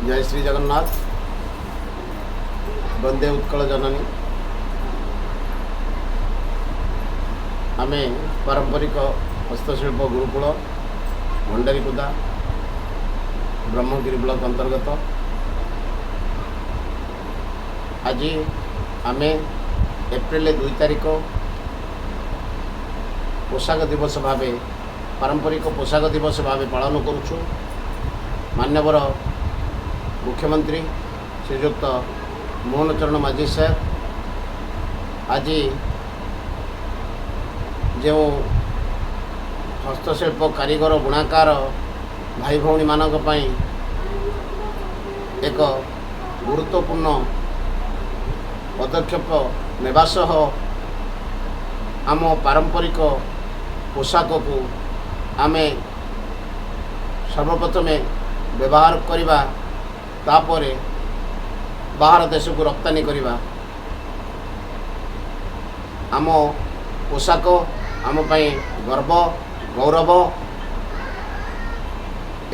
ଜୟ ଶ୍ରୀ ଜଗନ୍ନାଥ, ବନ୍ଦେ ଉତ୍କଳ ଜନନୀ। ଆମେ ପାରମ୍ପରିକ ହସ୍ତଶିଳ୍ପ ଗୁରୁକୁଳ, ଭଣ୍ଡାରୀକୁଦା, ବ୍ରହ୍ମଗିରି ବ୍ଲକ ଅନ୍ତର୍ଗତ। ଆଜି ଆମେ ଏପ୍ରିଲ 2 ତାରିଖ ପୋଷାକ ଦିବସ ଭାବେ, ପାରମ୍ପରିକ ପୋଷାକ ଦିବସ ଭାବେ ପାଳନ କରୁଛୁ। ମାନ୍ୟବର ମୁଖ୍ୟମନ୍ତ୍ରୀ ଶ୍ରୀଯୁକ୍ତ ମୋହନ ଚରଣ ମାଝୀ ସାର୍ ଆଜି ଯେଉଁ ହସ୍ତଶିଳ୍ପ କାରିଗର ବୁଣାକାର ଭାଇ ଭଉଣୀମାନଙ୍କ ପାଇଁ ଏକ ଗୁରୁତ୍ୱପୂର୍ଣ୍ଣ ପଦକ୍ଷେପ ନେବା ସହ ଆମ ପାରମ୍ପରିକ ପୋଷାକକୁ ଆମେ ସର୍ବପ୍ରଥମେ ବ୍ୟବହାର କରିବା, ତାପରେ ବାହାର ଦେଶକୁ ରପ୍ତାନି କରିବା। ଆମ ପୋଷାକ ଆମ ପାଇଁ ଗର୍ବ, ଗୌରବ।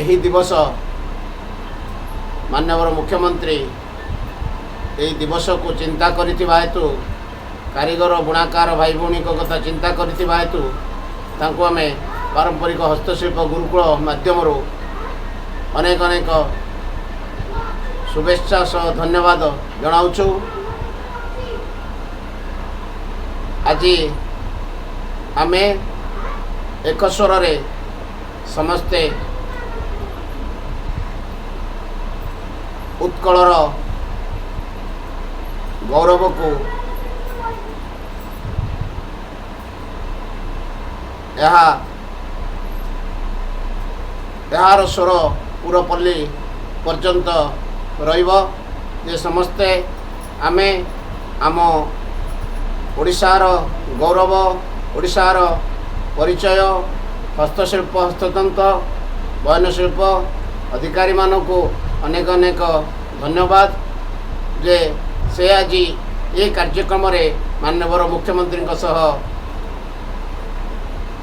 ଏହି ଦିବସ ମାନ୍ୟବର ମୁଖ୍ୟମନ୍ତ୍ରୀ ଏହି ଦିବସକୁ ଚିନ୍ତା କରିଥିବା ହେତୁ, କାରିଗର ବୁଣାକାର ଭାଇ ଭଉଣୀଙ୍କ କଥା ଚିନ୍ତା କରିଥିବା ହେତୁ ତାଙ୍କୁ ଆମେ ପାରମ୍ପରିକ ହସ୍ତଶିଳ୍ପ ଗୁରୁକୁଳ ମାଧ୍ୟମରୁ ଅନେକ ଅନେକ ଶୁଭେଚ୍ଛା ସହ ଧନ୍ୟବାଦ ଜଣାଉଛୁ। ଆଜି ଆମେ ଏକ ସ୍ୱରରେ ସମସ୍ତେ ଉତ୍କଳର ଗୌରବକୁ ଏହାର ସ୍ୱର ପୁରପଲ୍ଲୀ ପର୍ଯ୍ୟନ୍ତ ରହିବ ଯେ ସମସ୍ତେ ଆମେ ଆମ ଓଡ଼ିଶାର ଗୌରବ, ଓଡ଼ିଶାର ପରିଚୟ, ହସ୍ତଶିଳ୍ପ, ହସ୍ତତନ୍ତ, ବୟନଶିଳ୍ପ ଅଧିକାରୀମାନଙ୍କୁ ଅନେକ ଅନେକ ଧନ୍ୟବାଦ ଯେ ସେ ଆଜି ଏ କାର୍ଯ୍ୟକ୍ରମରେ ମାନ୍ୟବର ମୁଖ୍ୟମନ୍ତ୍ରୀଙ୍କ ସହ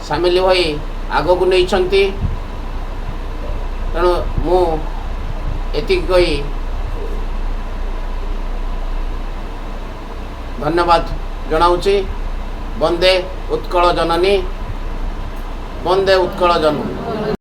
ସାମିଲ ହୋଇ ଆଗକୁ ନେଇଛନ୍ତି। ତେଣୁ ମୁଁ ଏତିକି କହି ଧନ୍ୟବାଦ ଜଣାଉଛି। ବନ୍ଦେ ଉତ୍କଳ ଜନନୀ, ବନ୍ଦେ ଉତ୍କଳ ଜନନୀ।